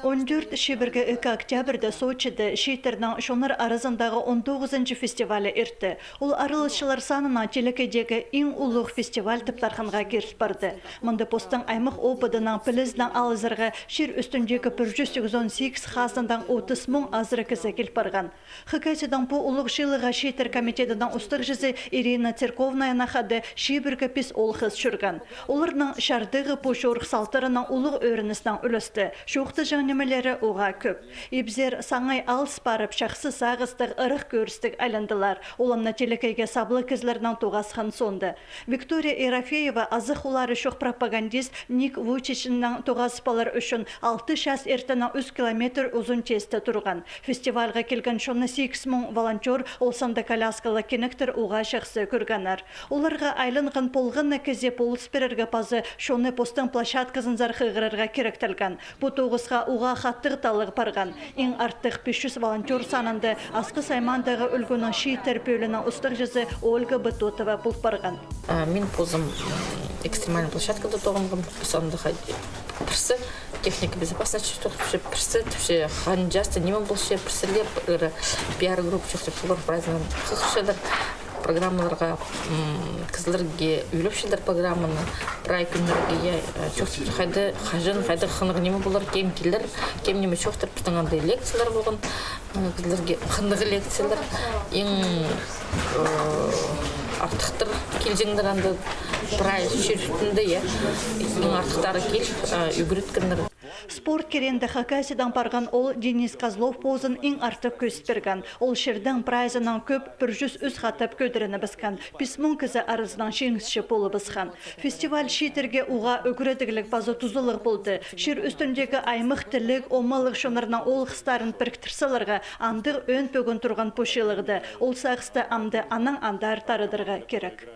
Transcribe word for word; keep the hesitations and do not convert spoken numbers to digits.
Он тӧрт, чибіргі ікі октябрьда Сочиде чииттернің чоннар аразындағы он тоғызынҷы фестивалі иртті. Ол араласчылар санынаң телекейдегі иң улуғ фестиваль тіп тархынға киріл парды. Мында постың аймах опыдынаң, пілізінең алызарға чир ӱстӱндегі пір чӱс сигізон сигіс хазындаң отыс муң азыра кізі кил парған. Хакасиядаң пу улуғ чыылығға чииттер комитедінің устағҷызы Ирина Церковнаянаңар хада чибіргі пис оол-хыс чӧрген. Оларның чардығы пу чорых салтарынаң улуғ ӧрініснең ӱлесті. Чоохтаҷаң нимелері уғаа кӧп. Ибзер саңай алыс парып, чахсы сағыстығ, ырах кӧрістіг айландылар. Ол ам на телекейге саблығ кізілернең тоғасхан соонда. Виктория Ерофеева азых улары чох пропагандист Ник Вуйчичнең тоғазып алар ӱчӱн алты час иртенең ӱс километр узун теесте турған. Фестивальға килген чонны сигіс муң волонтёр, ол санда коляскалы кинектер уғаа чахсы кӧргеннер. Оларға айланған полған на кізее полыс пирерге паза чонны постың площадказынзар хығырарға киректелген. Пу тоғысха уғаа хатығ таллығ парған. Иң артых пис чӱс волонтёр санында Асхыс аймаандағы ӱлгӱнің чииттер пӧлиинің устағҷызы Ольга Бытотова пол парған. А, мин позым экстремальный площадкада тоғынғам, піс анда хай-, пірсі техника безопасности чоохтапча, пірсі тіпче, хан часто ниме полча, пірсілер, ыры, пиар группа чоохтап, олар прайзынан хығырчалар. Программаларға, м, кізілерге ӱгретчелер программаны, прай кӱннерге, я, э, чоохтап, хайда, хаҷан, хайда хынығ ниме полар, кем килер, кем ниме чоохтар, пістің анда лекциялар полған, э, кізілерге хынығ лекциялар, иң, э, артыхтар килҷеңнер анда прай чир ӱстӱнде, я, иң артыхтары киліп, э, ӱгреткеннер. Спорт киреенде Хакасиядаң парған оол Денис Козлов позын иң артых кӧзіт пирген. Ол чирдең прайзынаң кӧп, пір чӱс ӱс хатап кӧдірінібіскен, пис муң кізі аразынаң чиңісчі полыбысхан. Фестиваль чииттерге уғаа ӱгредігліг паза тузалығ полды. Чир ӱстӱндегі аймах тіліг, омалығ чоннарның оол-хыстарын піріктір саларға андағ ӧӧн пӧгін турған пу чыылығда. Ол сағысты амды анаң андар тарадарға кирек.